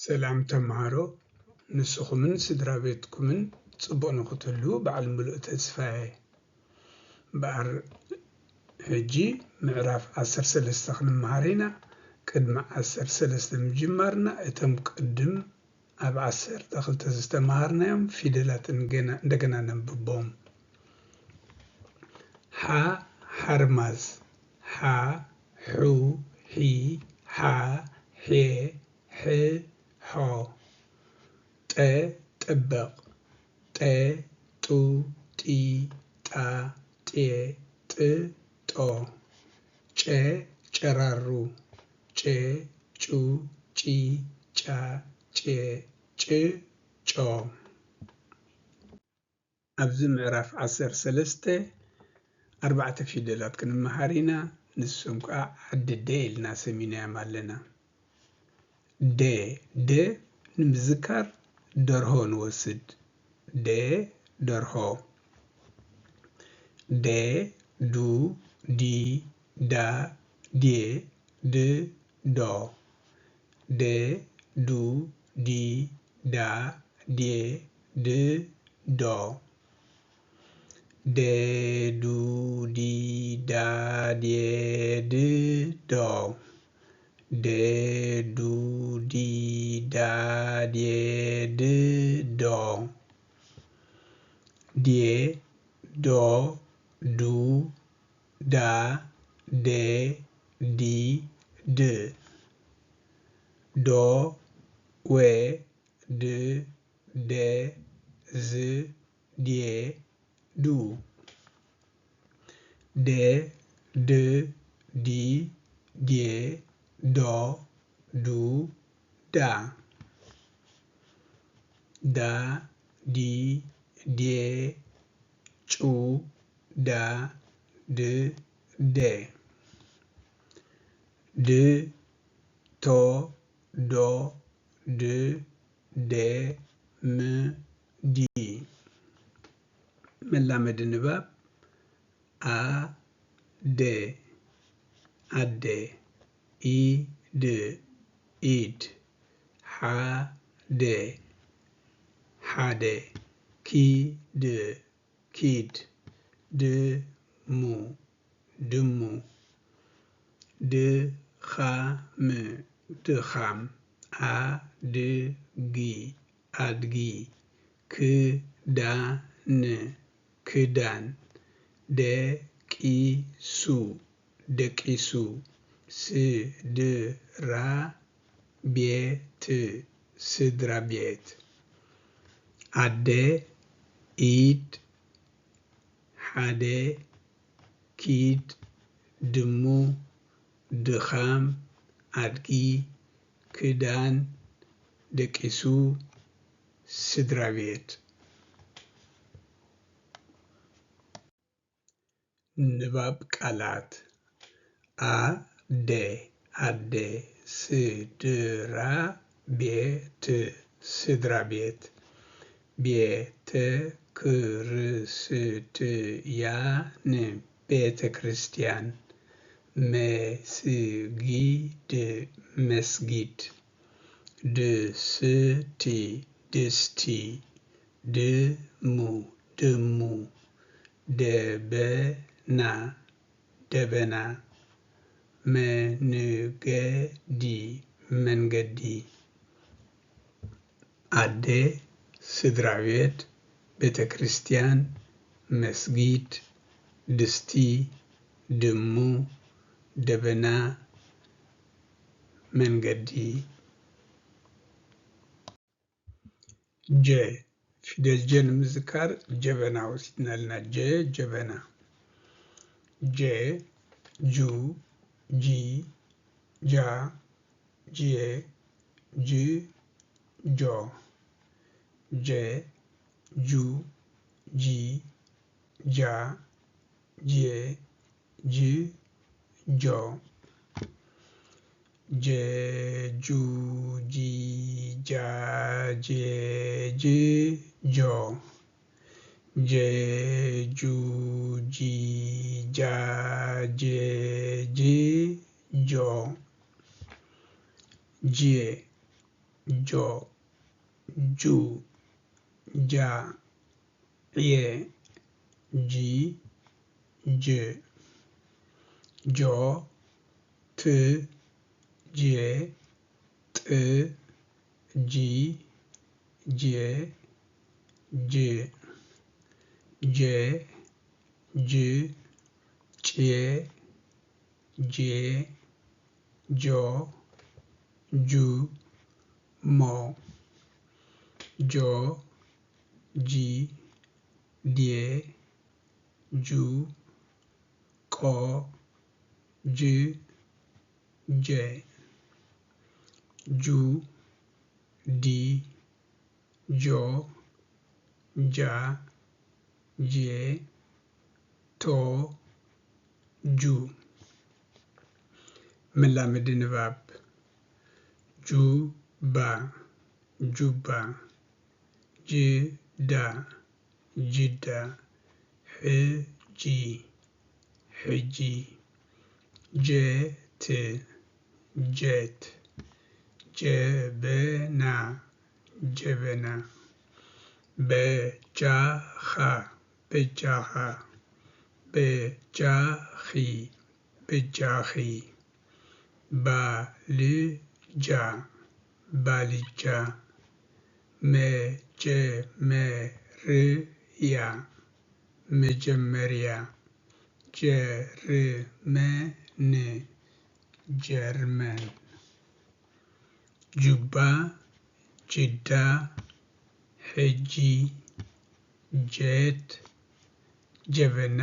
ሰላም ተምሃሮ፣ ንስኹምን ስድራ ቤትኩምን ጽቡቕ ንኽትህልዉ በዓል ምሉእ ተስፋ እየ። እምበኣር ሕጂ ምዕራፍ ዓሰርተ ሰለስተ ክንመሃር ኢና። ቅድሚ ዓሰርተ ሰለስተ ምጅማርና እቶም ቅድም ኣብ ዓሰርተ ክልተ ዝተምሃርናዮም ፊደላት እንገና-፣ እንደገና ነንብቦም። ሓ ሓርማዝ፣ ሓ፣ ሑ፣ ሒ፣ ሓ፣ ሐ፣ ሕ፣ ሖ። ጠ ጠበቕ፣ ጠ፣ ጡ፣ ጢ፣ ጣ፣ ጤ፣ ጥ፣ ጦ። ጨ ጨራሩ፣ ጨ፣ ጩ፣ ጪ፣ ጫ፣ ጬ፣ ጭ፣ ጮ። ኣብዚ ምዕራፍ ዓሰርተ ሰለስተ ኣርባዕተ ፊደላት ክንመሃር ኢና። ንሶም ከኣ ዓዲ ደ ኢልና ሰሚናዮም ኣለና። ደ፣ ደ ንምዝካር ደርሆ ንወስድ። ደ፣ ደርሆ። ደ፣ ዱ፣ ዲ፣ ዳ፣ ዴ፣ ድ፣ ዶ። ደ፣ ዱ፣ ዲ፣ ዳ፣ ዴ፣ ድ፣ ዶ። ደ፣ ዱ፣ ዲ፣ ዳ፣ ዴ፣ ድ፣ ዶ። ደ፣ ዱ፣ ዲ፣ ዳ፣ ዴ፣ ድ፣ ዶ። ዴ፣ ዶ፣ ዱ፣ ዳ፣ ዴ፣ ዲ፣ ድ። ዶ፣ ወ፣ ድ፣ ደ፣ ዝ፣ ዴ፣ ዱ። ደ፣ ድ፣ ዲ፣ ዴ፣ ዶ፣ ዱ፣ ዳ። ዳ፣ ዲ፣ ዴ፣ ጩ፣ ዳ፣ ድ፣ ደ። ድ፣ ቶ፣ ዶ፣ ድ፣ ደ፣ ም፣ ዲ። መላመዲ ንባብ። ኣ፣ ደ፣ ኣደ። ኢ፣ ድ፣ ኢድ። ሓ፣ ደ፣ ሓደ። ኪ፣ ድ፣ ኪድ። ድ፣ ሙ፣ ድሙ። ድ፣ ኻ፣ ም፣ ድኻም። ኣ፣ ድ፣ ጊ፣ ኣድጊ። ክ፣ ዳ፣ ን፣ ክዳን። ደ፣ ቂ፣ ሱ፣ ደቂሱ። ስ፣ ድ፣ ራ፣ ቤ፣ ት፣ ስድራ ቤት። ኣደ፣ ኢድ፣ ሓደ፣ ኪድ፣ ድሙ፣ ድኻም፣ ኣድጊ፣ ክዳን፣ ደቂሱ፣ ስድራ ቤት። ንባብ ቃላት። ኣደ፣ ኣደ፣ ስድራ ቤት፣ ስድራ ቤት። ቤተ ክርስትያን፣ ቤተ ክርስቲያን። መስጊድ፣ መስጊድ። ድስቲ፣ ድስቲ። ድሙ፣ ድሙ። ደበና፣ ደበና። መንገዲ፣ መንገዲ። ኣደ፣ ስድራ ቤት፣ ቤተ ክርስቲያን፣ መስጊድ፣ ድስቲ፣ ድሙ፣ ደበና፣ መንገዲ። ጀ፣ ፊደል ጀ ንምዝካር ጀበና ወሲድና ኣለና። ጀ፣ ጀበና። ጀ፣ ጁ፣ ጂ፣ ጃ፣ ጄ፣ ጅ፣ ጆ። ጀ፣ ጁ፣ ጂ፣ ጃ፣ ጄ፣ ጅ፣ ጆ። ጀ፣ ጁ፣ ጂ፣ ጃ፣ ጄ፣ ጅ፣ ጆ። ጀ፣ ጁ፣ ጂ፣ ጃ፣ ጄ፣ ጅ፣ ጆ። ጄ፣ ጆ ጁ ጃ ዔ ጂ ጅ ጆ ት ጄ ጥ ጂ ጄ ጅ ጄ ጅ ጬ ጄ ጆ ጁ ሞ ጆ ጂ ዴ ጁ ቆ ጅ ጄ ጁ ዲ ጆ ጃ ጄ ቶ ጁ። መላምዲ ንባብ። ጁባ ጁባ። ጅዳ ጅዳ። ሕጂ ሕጂ። ጀት ጀት። ጀበና ጀበና። በጃኻ በጃኻ። በጃኺ በጃኺ። ባልጃ ባልጃ። መጀመርያ መጀመርያ። ጀርመን ጀርመን። ጁባ ጅዳ። ሕጂ ጀት ጀበና።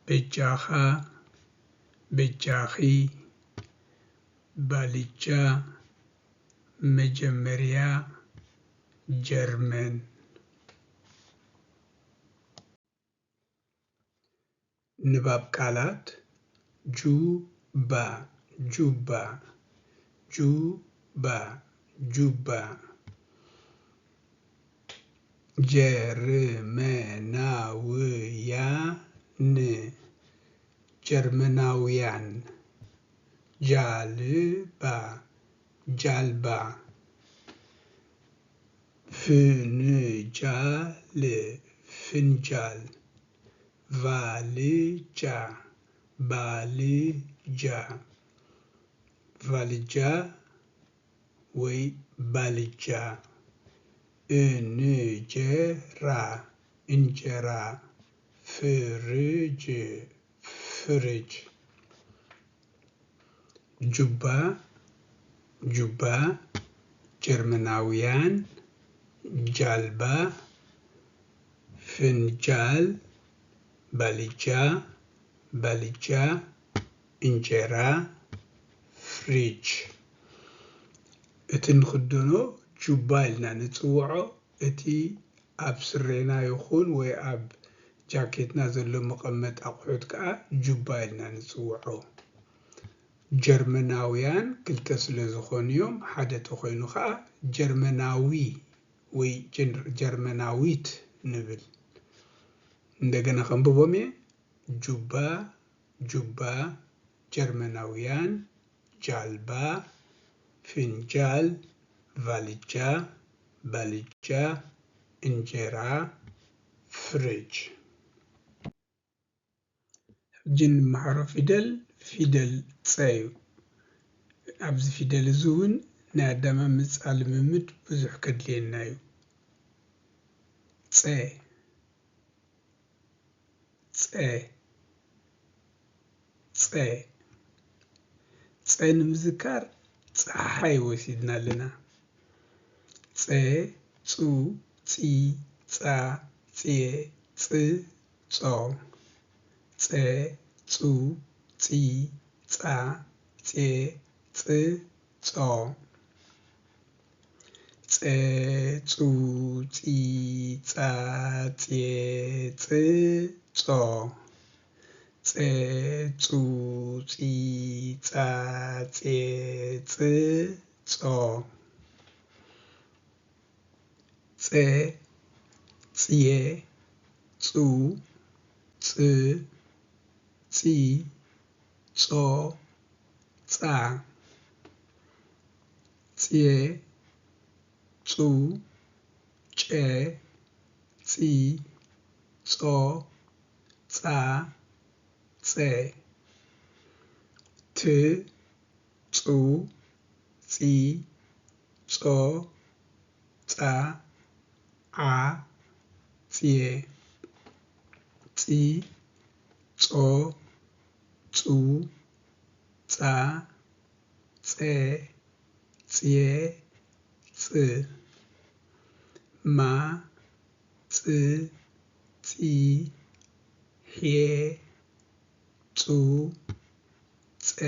በጃኻ በጃኺ። ባልጃ መጀመርያ ጀርመን። ንባብ ቃላት። ጁባ ጁባ። ጁባ ጁባ። ጀርመናውያን ጀርመናውያን። ጃልባ ጃልባ። ፍንጃል ፍንጃል። ቫልጃ ባልጃ። ቫልጃ ወይ ባልጃ። እንጀራ እንጀራ። ፍርጅ ፍርጅ። ጁባ ጁባ። ጀርመናውያን። ጃልባ። ፍንጃል። ባልጃ ባልጃ። እንጀራ። ፍሪጅ። እቲ ንኽደኖ ጁባ ኢልና ንጽውዖ፣ እቲ ኣብ ስሬና ይኹን ወይ ኣብ ጃኬትና ዘሎ መቐመጢ ኣቑሑት ከኣ ጁባ ኢልና ንጽውዖ። ጀርመናውያን ክልተ ስለ ዝኾኑ እዮም፣ ሓደ ተኾይኑ ከኣ ጀርመናዊ ወይ ጀን-፣ ጀርመናዊት ንብል። እንደገና ከንብቦም እየ። ጁባ ጁባ። ጀርመናውያን። ጃልባ። ፍንጃል። ቫልጃ። ባልጃ። እንጀራ። ፍሪጅ። ሕጂ እንመሃሮ ፊደል ፊደል ጸ እዩ። ኣብዚ ፊደል እዚ እውን ናይ ኣደማምጻ ልምምድ ብዙሕ ከድልየና እዩ። ጸ ጸ ጸ ጸ ንምዝካር ጸሓይ ወሲድና ኣለና። ጸ ጹ ጺ ጻ ጼ ጽ ጾ። ጸ ጹ ጺ ጻ ጼ ጽ ጾ። ጸ ጹ ጺ ጻ ጼ ጽ ጾ። ጸ ጹ ጺ ጻ ጼ ጽ ጾ። ጸ ጽየ ጹ ጽ ጺ ጾ ጻ። ጸ ጼ፣ ጹ፣ ጨ፣ ጺ፣ ጾ፣ ጻ፣ ጸ። ት፣ ጹ፣ ጺ፣ ጾ፣ ጻ፣ ዓ፣ ጼ። ጺ፣ ጾ፣ ጹ፣ ጻ፣ ጸ፣ ጼ፣ ጽ። ማ፣ ጽ፣ ጺ፣ ሔ፣ ጹ፣ ጸ፣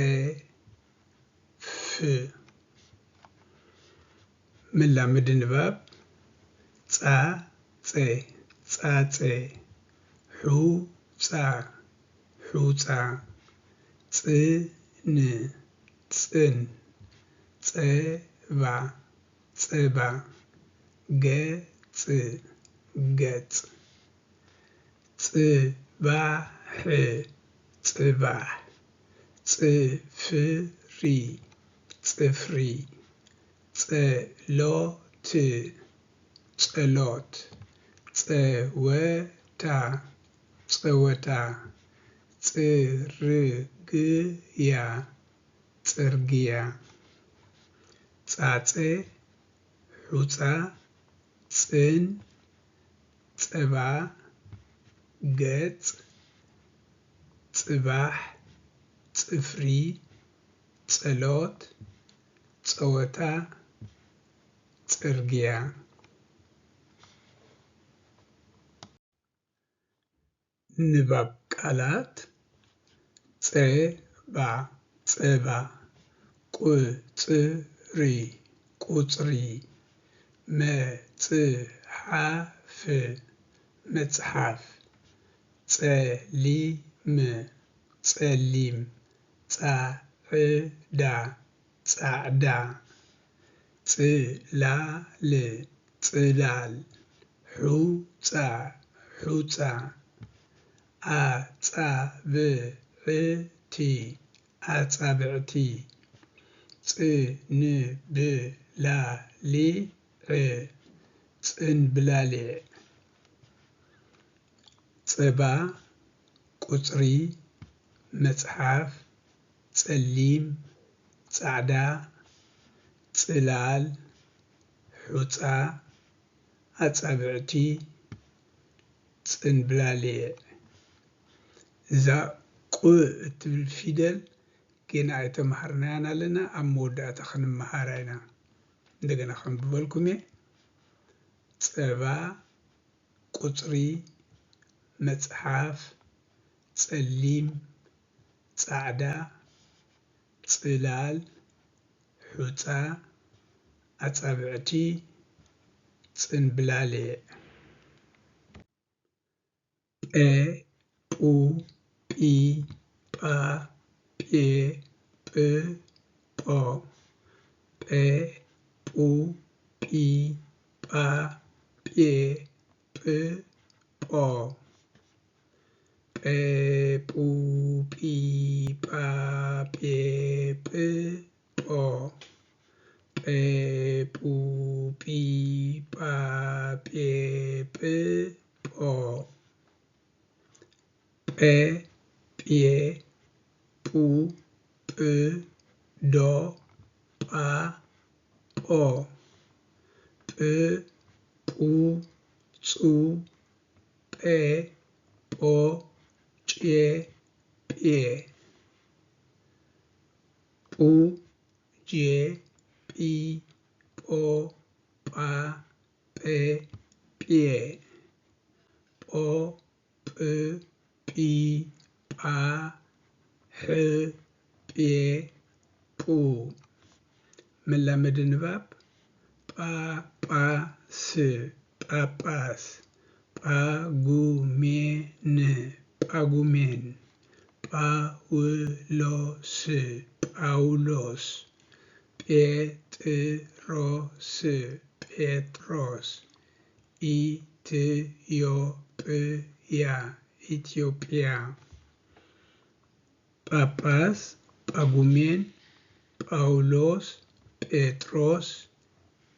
ፍ። መላምዲ ንባብ። ጻ፣ ጸ፣ ጻጸ። ሑ፣ ጻ፣ ሑጻ። ጽ፣ ን፣ ጽን። ጸ፣ ባ፣ ጸባ። ገ፣ ጽ፣ ገጽ። ጽ፣ ባ፣ ሕ፣ ጽባሕ። ጽ፣ ፍ፣ ሪ፣ ጽፍሪ። ጸ፣ ሎ፣ ት፣ ጸሎት። ጸ፣ ወ፣ ታ፣ ጸወታ። ጽ፣ ር፣ ግ፣ ያ፣ ጽርግያ። ጻጸ፣ ሑጻ፣ ጽን፣ ጸባ፣ ገጽ፣ ጽባሕ፣ ጽፍሪ፣ ጸሎት፣ ጸወታ፣ ጽርግያ። ንባብ ቃላት። ጸባ፣ ጸባ። ቁጽሪ፣ ቁጽሪ። መጽሓፍ፣ መጽሓፍ። ጸሊም፣ ጸሊም። ጻዕዳ፣ ጻዕዳ። ጽላል፣ ጽላል። ሑጻ፣ ሑጻ። ኣጻብዕቲ፣ ኣጻብዕቲ። ጽንብላሊዕ፣ ጽንብላሊዕ። ጸባ፣ ቁጽሪ፣ መጽሓፍ፣ ጸሊም፣ ጻዕዳ፣ ጽላል፣ ሑጻ፣ ኣጻብዕቲ፣ ጽንብላሊዕ። እዛ ቁ እትብል ፊደል ጌና ኣይተምሃርናያን ኣለና፣ ኣብ መወዳእታ ክንመሃራ ኢና። እንደገና ከንብበልኩም እየ። ጸባ፣ ቁጽሪ፣ መጽሓፍ፣ ጸሊም፣ ጻዕዳ፣ ጽላል፣ ሑጻ፣ ኣጻብዕቲ፣ ጽንብላሊዕ። ጴ፣ ጡ፣ ጲ፣ ጳ፣ ጴ፣ ጵ፣ ጶ። ጴ፣ ጡ፣ ጲ፣ ጳ፣ ጴ፣ ጵ፣ ጶ። ጴ፣ ጡ፣ ጲ፣ ጳ፣ ጴ፣ ጵ፣ ጶ። ጴ፣ ጡ፣ ጲ፣ ጳ፣ ጴ፣ ጵ፣ ጶ። ጴ፣ ጴ፣ ጡ፣ ጵ፣ ዶ፣ ጳ፣ ጶ። ጵ፣ ጡ፣ ጹ፣ ጴ፣ ጶ፣ ጬ፣ ጴ። ጡ፣ ጄ፣ ጲ፣ ጶ፣ ጳ፣ ጴ፣ ጴ። ጶ፣ ጵ፣ ጲ፣ ጳ፣ ሕ፣ ጴ፣ ጡ። መላመዲ ንባብ። ጳጳስ፣ ጳጳስ። ጳጉሜን፣ ጳጉሜን። ጳውሎስ፣ ጳውሎስ። ጴጥሮስ፣ ጴጥሮስ። ኢትዮጵያ፣ ኢትዮጵያ። ጳጳስ፣ ጳጉሜን፣ ጳውሎስ፣ ጴጥሮስ፣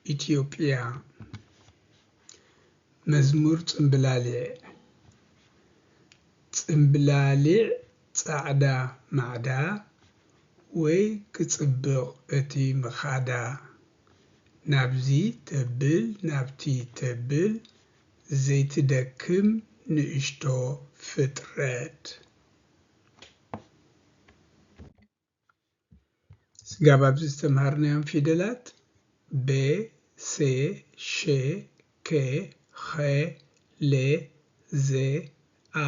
ኢትዮጵያ። መዝሙር ጽምብላሊዕ። ጽምብላሊዕ ጻዕዳ ማዕዳ፣ ወይ ክጽብቕ እቲ ምኻዳ። ናብዚ ተብል ናብቲ ተብል፣ ዘይትደክም ንእሽቶ ፍጥረት። ስጋብ ኣብዚ ዝተምሃርናዮም ፊደላት፣ በ፣ ሴ፣ ሸ፣ ከ፣ ኸ፣ ለ፣ ዘ፣ ኣ፣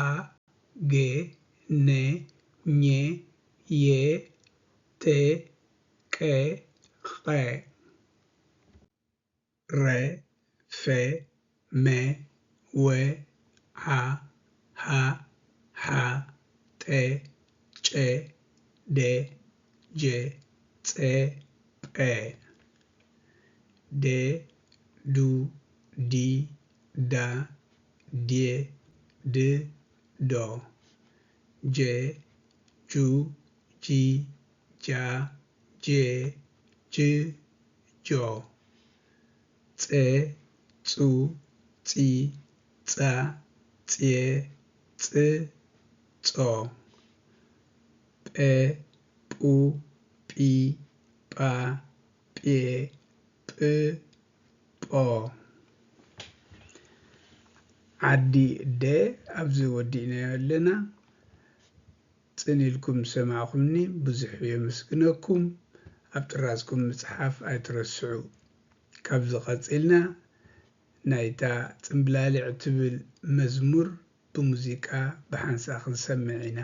ገ፣ ነ፣ ኘ፣ የ፣ ተ፣ ቀ፣ ቐ። ረ፣ ፈ፣ መ፣ ወ፣ ዓ፣ ሃ፣ ሓ፣ ጠ፣ ጨ፣ ደ፣ ጀ፣ ጸ፣ ጰ። ደ፣ ዱ፣ ዲ፣ ዳ፣ ዴ፣ ድ፣ ዶ። ጀ፣ ጁ፣ ጂ፣ ጃ፣ ጄ፣ ጅ፣ ጆ። ጸ፣ ጹ፣ ጺ፣ ጻ፣ ጼ፣ ጽ፣ ጾ። ጴ፣ ጲ፣ ጳ፣ ጴ፣ ጲ፣ ጶ። ዓዲ እደ ኣብዚ ወዲእናዮ ኣለና። ጽን ኢልኩም ዝሰማዕኹምኒ ብዙሕ የመስግነኩም። ኣብ ጥራዝኩም ምጽሓፍ ኣይትረስዑ። ካብዚ ቀጺልና ናይታ ጽምብላሊዕ እትብል መዝሙር ብሙዚቃ ብሓንሳእ ክንሰምዕ ኢና።